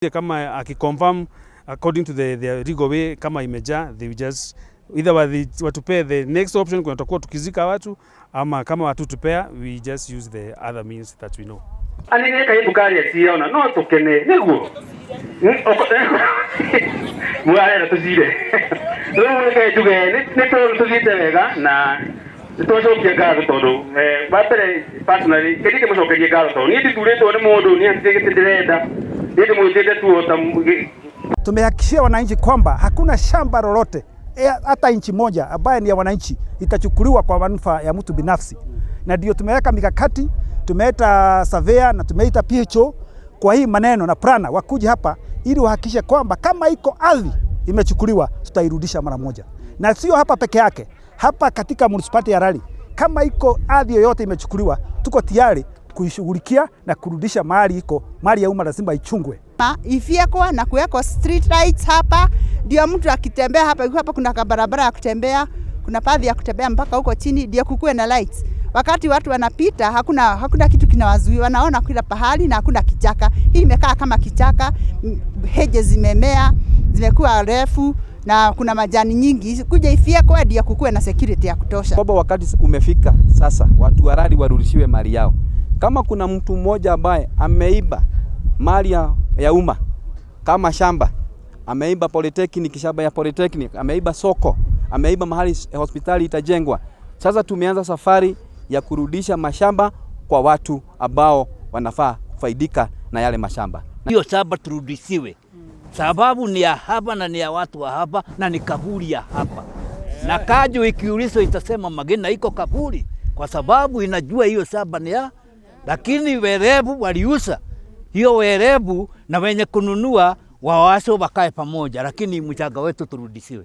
Kama akiconfirm according to the legal way kama imejaa, they will just either watupee the next option, kuna tutakuwa tukizika watu, ama kama watutupea, we just use the other means that we know. Anene kaĩ karia ciona no tũkene nĩguo mwarera tũcire rĩu reke njuge nĩ tũthiĩte wega na nĩtwacokia ngatho tondũ wa mbere personally kĩndĩ ndĩmũcokerie ngatho tondũ niĩ ndithurĩtwo nĩ mũndũ niĩ hatirĩ gĩtĩ ndĩrenda niĩ ndĩmwĩtĩte tu o ta. Tumehakikishia wananchi kwamba hakuna shamba lolote hata inchi moja ambaye ni ya wananchi itachukuliwa kwa manufaa ya mtu binafsi, na ndio tumeweka mikakati, tumeita surveyor na tumeita PHO kwa hii maneno na planner wakuja hapa ili wahakikishe kwamba kama iko ardhi imechukuliwa tutairudisha mara moja, na sio hapa peke yake, hapa katika municipality ya Lari kama iko ardhi yoyote imechukuliwa, tuko tayari kuishughulikia na kurudisha mali iko. Mali ya umma lazima ichungwe. Ifyekwa na kuwekwa street lights hapa, ndio mtu akitembea hapa, hapa kuna barabara ya kutembea, kuna path ya kutembea mpaka huko chini, ndio kukuwe na lights. Wakati watu wanapita, hakuna kitu kinawazuia, wanaona kila pahali na hakuna kichaka. Hii imekaa kama kichaka, hedges zimemea, zimekuwa refu na kuna majani nyingi. Kuja ifyekwe ndio kukuwe na security ya kutosha. Kwamba wakati umefika sasa watu wa Lari warudishiwe mali yao. Kama kuna mtu mmoja ambaye ameiba mali ya umma kama shamba, ameiba polytechnic, shamba ya polytechnic, ameiba soko, ameiba mahali hospitali itajengwa. Sasa tumeanza safari ya kurudisha mashamba kwa watu ambao wanafaa kufaidika na yale mashamba. Hiyo shamba turudishiwe, sababu ni ya hapa na ni ya watu wa hapa na ni kaburi ya hapa. Na Kanjo ikiulizwa itasema Magina iko kaburi, kwa sababu inajua hiyo shamba ni ya, lakini werevu waliuza hiyo werevu na wenye kununua wawaso wakae pamoja, lakini mchanga wetu turudishiwe.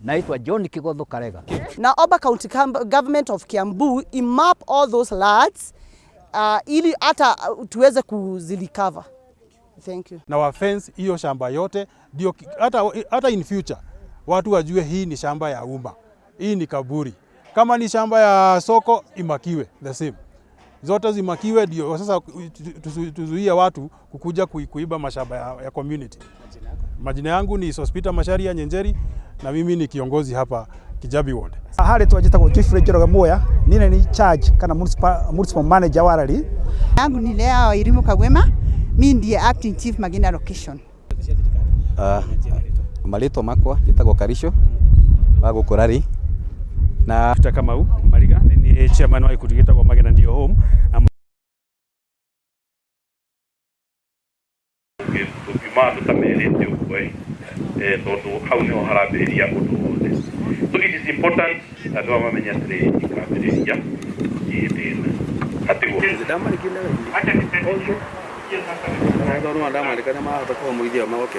Naitwa John Kigodho Karega. Naomba county government of Kiambu imap all those lands ili hata tuweze kuzirecover. Thank you. Na wa fence hiyo shamba yote ndio hata in future watu wajue hii ni shamba ya umma, hii ni kaburi. Kama ni shamba ya soko imakiwe the same, zote zimakiwe, ndio sasa tuzuie watu kukuja kuiba mashamba ya community. Majina yangu ni Sospita Macharia Nyenjeri na mimi ni kiongozi hapa Kijabi Ward. Harĩ twanjĩtagwo Geoffrey Njoroge Muya nine ni charge kana municipal manager wa Lari. Yangu ni Lea Irimu Kagwema, mi ndiye acting chief Magina location. Marĩtwa makwa njĩtagwo Karisho wa gũkũ Lari na Peter Kamau Mariga ni chairman wa ikundi gĩtagwo Magina Ndio Home na Tũkiuma andũ ta merĩte ũguo ĩ tondũ hau nĩho harambĩrĩria ũndũ wothe, so it is important andũ aya mamenye atĩrĩ ikambĩrĩria hĩndĩ ĩna hatiguo.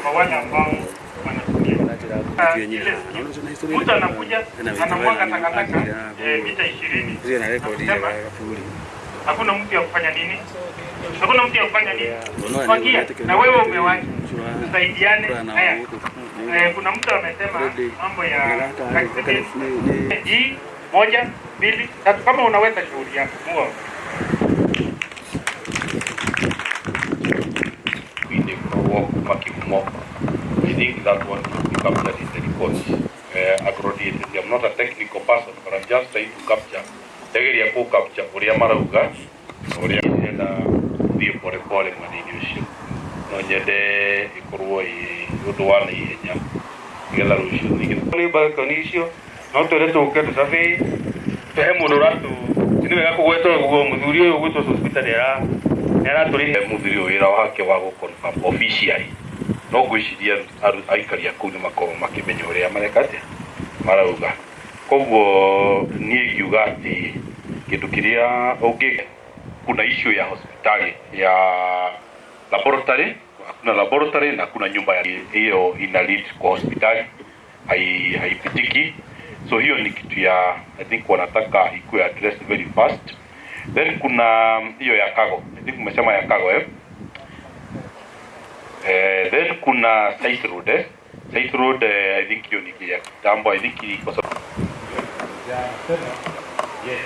Kwa wale ambao wanatumia mtu anakuja anamwaga takataka mita 20, hakuna mtu ya kufanya nini, hakuna mtu ya kufanya nini, fagia na wewe umewacha, tusaidiane. Haya, kuna mtu amesema mambo ya accident hii, moja, mbili, tatu, kama unaweza shughuli yako muo Kwindĩkwo kuma kĩhumo. I think that one should be captured in the report. I'm not a technical person, but I'm just trying to capture, ndegeria kũ capture ũrĩa marauga na ũrĩa ndĩrenda thiĩ pole pole mwena-inĩ ũcio. No nyende ĩkorwo ĩ ũndũ wa naihenya nĩgetha rũciũ nĩgetha nĩ balcony icio no twende tũke tũcabe tũhe mũndũ ũratũ nĩ wega kũgweta ũguo mũthuri ũyũ ũgwĩtwo Sospeter nĩaratũrĩhe. Mũthuri ũyũ wĩra wake wa gũ confirm officially, no ngwĩciria aikari a kũu nĩ makoragwo makĩmenya ũrĩa mareka atĩa marauga. Koguo niĩ ngiuga atĩ kĩndũ kĩrĩa ũngĩ kuna issue ya hospitali ya laboratory, hakuna laboratory na hakuna nyumba ya hiyo ina lead kwa hospitali, haipitiki. So hiyo ni kitu ya I think wanataka ikuwe addressed very fast. Then kuna hiyo ya cargo, I think umesema ya cargo, eh? Then kuna site road, eh? Site road, I think hiyo ni ya kitambo, I think iko. Yes.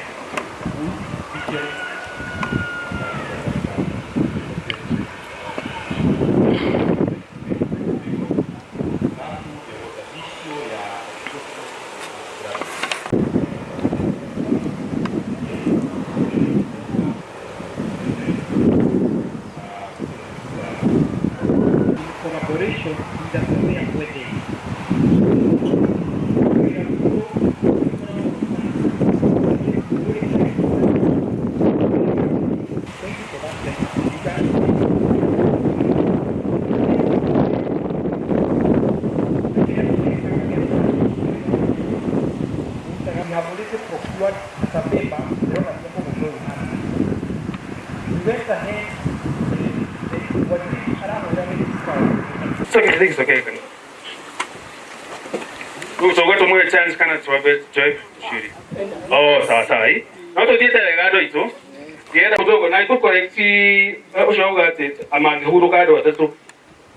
operation with the surveyor present. Thank you for that. You can We have already procured a survey map, ndĩrona ciako gũkũ hana. We went ahead, the waziri arahũra minister. It's okay, I think it's okay. Gucoka tumuhe chance kana tuwabe tuwe shiri. Oh, sawa sawa. Eh? No tuthiĩte wega andũ aitũ. Ndienda mũthũngũ na ikũ correct ũcio auga atĩ mangĩhurũka andũ atatũ.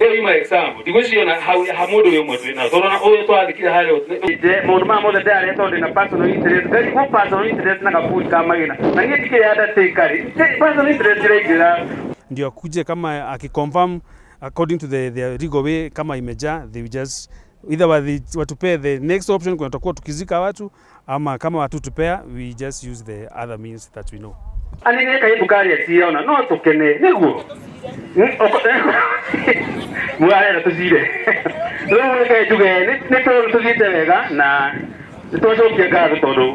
Ĩyo ima example. Ndigwĩciria hau ha mũndũ ũyũ ũmwe twĩna. Tũrona ũyũ twathikire harĩa. Maũndũ maya mothe ndĩrarĩa tondũ ndĩna personal interest. Ngai go personal interest na kaburi ka Magina. Na niĩ ndikĩrĩ undertaker. Personal interest iraingĩra. Ndio akuje kama akiconfirm according to the legal way kama imejaa, they will just either watupee the next option, kuna tutakuwa tukizika watu ama kama watutupea, we just use the other means that we know. Ani nĩ kaĩ ndũkaria ciona no tũkene nĩguo mwarera tũcire rĩu reke njuge nĩ tũthiĩte wega na nĩtwacokia ngatho tondũ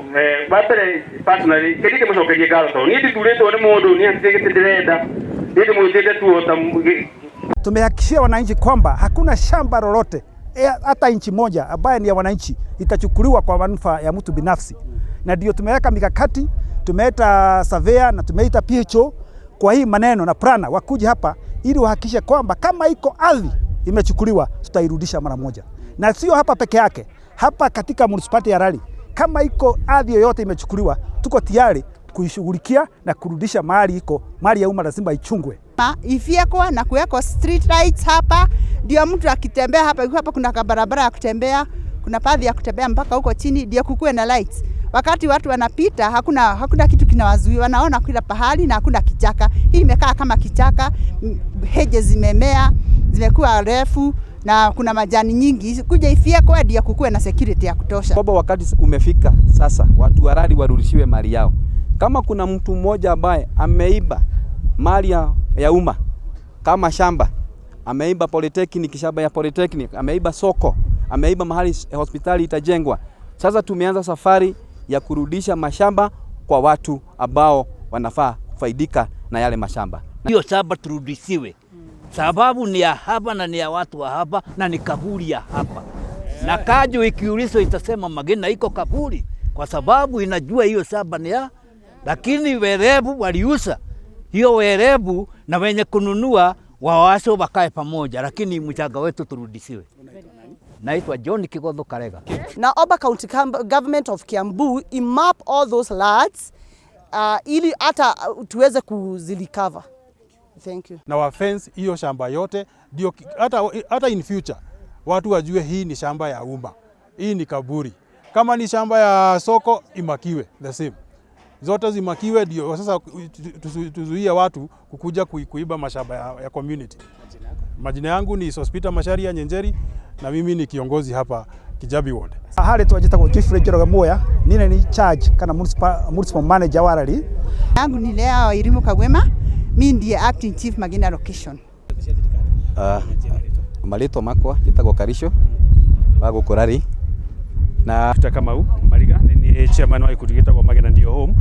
wa mbere personally kĩndĩ kĩmũcokerie ngatho tondũ niĩ ndithurĩtwo nĩ mũndũ niĩ hatirĩ gĩtĩ ndĩrenda niĩ ndĩmwĩtĩte tu o ta. Tumehakikishia wananchi kwamba hakuna shamba lolote hata inchi moja ambaye ni ya wananchi itachukuliwa kwa manufaa ya mtu binafsi, na ndio tumeweka mikakati, tumeita surveyor na tumeita PHO kwa hii maneno na prana wakuje hapa ili wahakikishe kwamba kama iko ardhi imechukuliwa tutairudisha mara moja, na sio hapa peke yake, hapa katika municipality ya Lari kama iko ardhi yoyote imechukuliwa tuko tayari kuishughulikia na kurudisha mali iko. Mali ya umma lazima ichungwe. Ifyekwa na kuwekwa street lights hapa, ndio mtu akitembea hapa, hapa kuna barabara ya kutembea, kuna path ya kutembea mpaka huko chini, ndio kukuwe na lights. Wakati watu wanapita hakuna kitu kinawazuia, wanaona kila pahali na hakuna kichaka. Hii imekaa kama kichaka, hedges zimemea, zimekuwa refu na kuna majani nyingi. Kuja ifyekwe ndio kukuwe na security ya kutosha. Kwamba wakati umefika sasa watu wa Lari warudishiwe mali yao. Kama kuna mtu mmoja ambaye ameiba mali ya umma kama shamba, ameiba polytechnic, shamba ya polytechnic, ameiba soko, ameiba mahali hospitali itajengwa. Sasa tumeanza safari ya kurudisha mashamba kwa watu ambao wanafaa kufaidika na yale mashamba. Hiyo shamba turudishiwe, sababu ni ya hapa na ni ya watu wa hapa na ni kaburi ya hapa. Na kajo ikiulizwa itasema Magina iko kaburi, kwa sababu inajua hiyo shamba ni ya, lakini werebu waliuza hiyo werebu na wenye kununua wawaso wakae pamoja, lakini mchanga wetu turudishiwe. Naitwa John Kigodho Karega. Naomba county government of Kiambu imap all those lands ili hata tuweze kuzirecover. Thank you. Na wa fence hiyo shamba yote ndio hata in future watu wajue hii ni shamba ya umma, hii ni kaburi. Kama ni shamba ya soko imakiwe the same. Zote zimakiwe ndio sasa tuzuie watu kukuja kuiba mashamba ya community. Majina yangu ni Sospita Macharia Nyenjeri na mimi ni kiongozi hapa Kijabi Ward. Hali twajitagwo Geoffrey Njoroge Muya, nine ni charge kana municipal manager wa Lari. Yangu ni Lea Wairimu Kagwema, mimi ndiye acting chief Magina location. Marĩtwa makwa njĩtagwo Karisho wa gũkũ Lari na Peter Kamau Mariga ni chairman wa gĩkundi gĩtagwo Magina Ndio Home.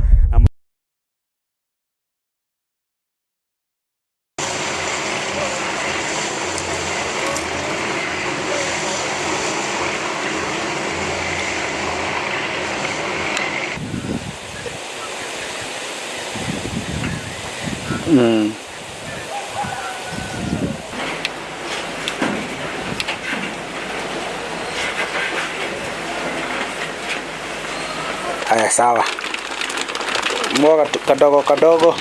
Haya, sawa. Mwaga kadogo kadogo.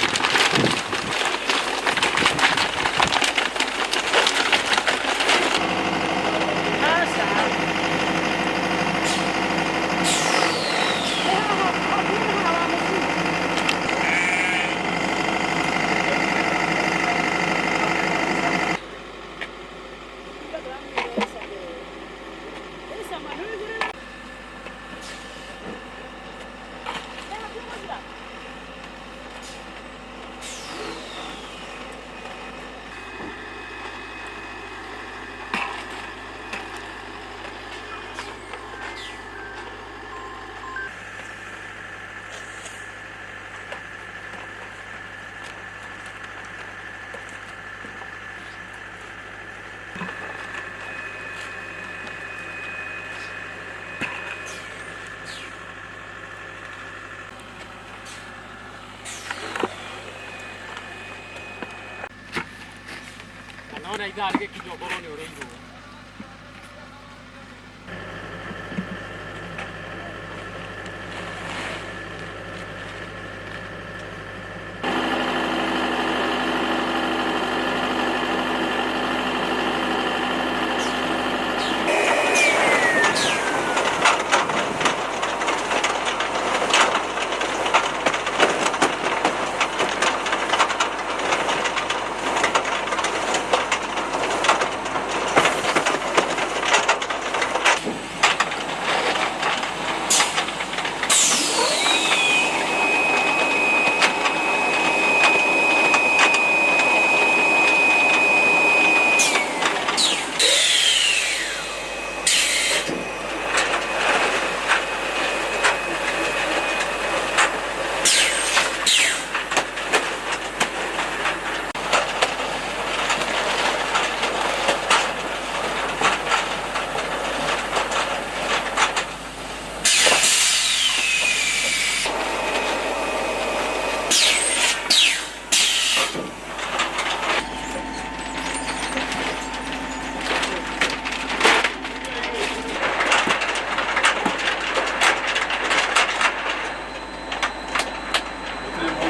Kwĩra ithaa rĩgĩkinya ũkorwo nĩ ũrĩirwo.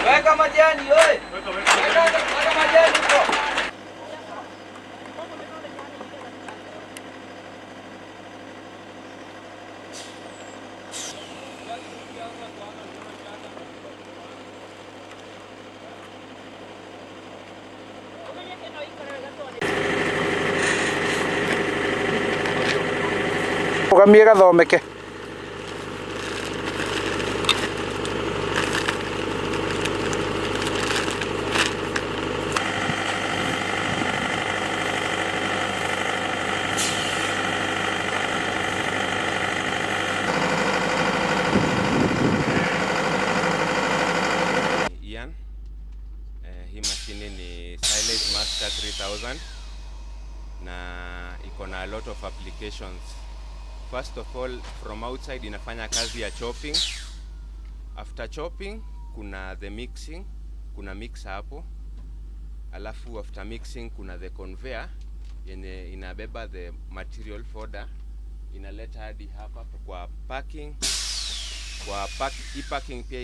Weka majani oi. Weka majani huko. Ugamie gathomeke. Ian. Hii mashini ni Silage Master 3000 na iko na a lot of applications. First of all, from outside inafanya kazi ya chopping. After chopping kuna the mixing, kuna mixer hapo. Alafu after mixing kuna the conveyor yenye inabeba the material fodder inaleta hadi hapa kwa packing. Kwa pack, hii packing pia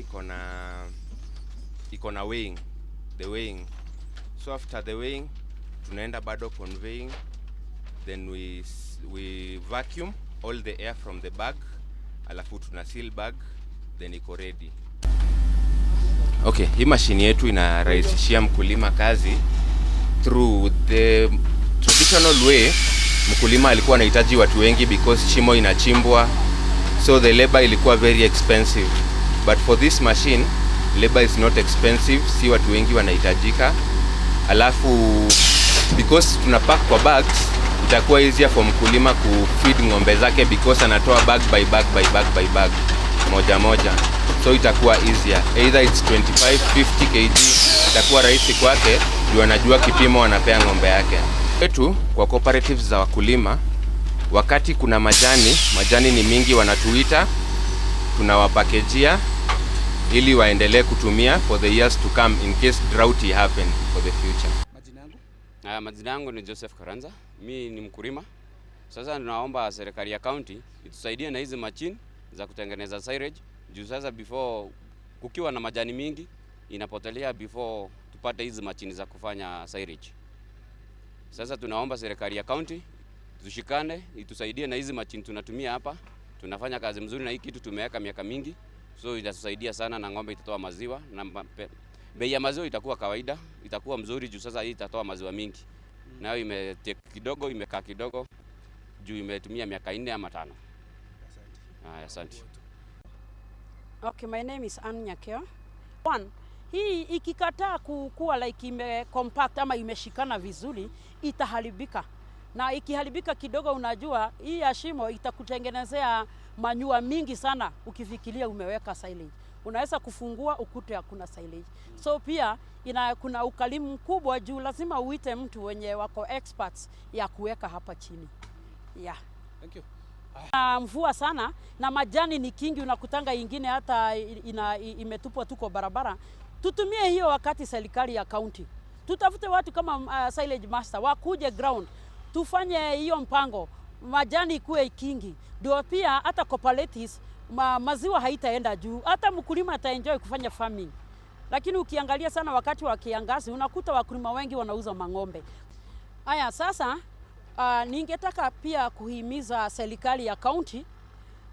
iko na weighing, the weighing. So after the weighing tunaenda bado conveying, then we vacuum all the air from the bag, alafu tuna seal bag, then iko ready. Okay, hii mashini yetu inarahisishia mkulima kazi. Through the traditional way, mkulima alikuwa anahitaji watu wengi because shimo inachimbwa, so the labor ilikuwa very expensive. But for this machine, labor is not expensive, si watu wengi wanahitajika. Alafu because tuna pack kwa bags, itakuwa easier for mkulima kufeed ng'ombe zake because anatoa bag by bag by bag by bag moja moja, so itakuwa easier. Either it's 25 50 kg, itakuwa rahisi kwake juu anajua kipimo anapea ng'ombe yake. Wetu kwa cooperatives za wakulima, wakati kuna majani, majani ni mingi, wanatuita tunawapakejia ili waendelee kutumia for the years to come in case drought happen for the future. Majina yangu ni Joseph Karanza, mi ni mkulima. Sasa tunaomba serikali ya county itusaidie na hizi machine za kutengeneza silage, juu sasa before kukiwa na majani mingi inapotelea before tupate hizi machine za kufanya silage. Sasa tunaomba serikali ya county tushikane, itusaidie na hizi machine tunatumia hapa. Tunafanya kazi mzuri na hii kitu tumeweka miaka mingi, so itatusaidia sana na ng'ombe itatoa maziwa na bei ya maziwa itakuwa kawaida, itakuwa mzuri juu sasa hii itatoa maziwa mingi. Nayo imetake kidogo, imekaa kidogo juu imetumia miaka 4 ama 5. Haya, asante. Okay, my name is Ann Nyakeo. One, hii ikikataa kuwa like ime compact ama imeshikana vizuri, itaharibika. Na ikiharibika kidogo, unajua hii ya shimo itakutengenezea manyua mingi sana ukifikiria umeweka silage. Unaweza kufungua ukute hakuna silage. So pia kuna ukalimu mkubwa juu lazima uite mtu wenye wako experts ya kuweka hapa chini. Yeah. Thank you. Mvua sana na majani ni kingi, unakutanga ingine hata imetupwa tuko barabara. Tutumie hiyo wakati serikali ya county Tutafute watu kama silage master wakuje ground, tufanye hiyo mpango, majani ikuwe kingi, ndio pia hata cooperatives maziwa haitaenda juu, hata mkulima ataenjoy kufanya farming. Lakini ukiangalia sana wakati wa kiangazi unakuta wakulima wengi wanauza mang'ombe. Aya, sasa ningetaka pia kuhimiza serikali ya kaunti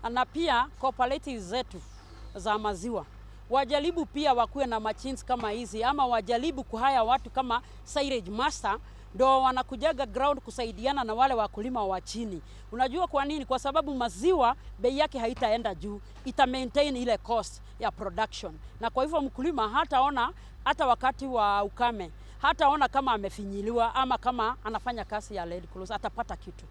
na pia cooperatives zetu za maziwa wajaribu pia wakuwe na machines kama hizi, ama wajaribu kuhire watu kama silage master, ndo wanakujaga ground kusaidiana na wale wakulima wa chini. Unajua kwa nini? Kwa sababu maziwa bei yake haitaenda juu, ita maintain ile cost ya production, na kwa hivyo mkulima hataona hata wakati wa ukame hataona kama amefinyiliwa ama kama anafanya kazi ya Red Cross, atapata kitu.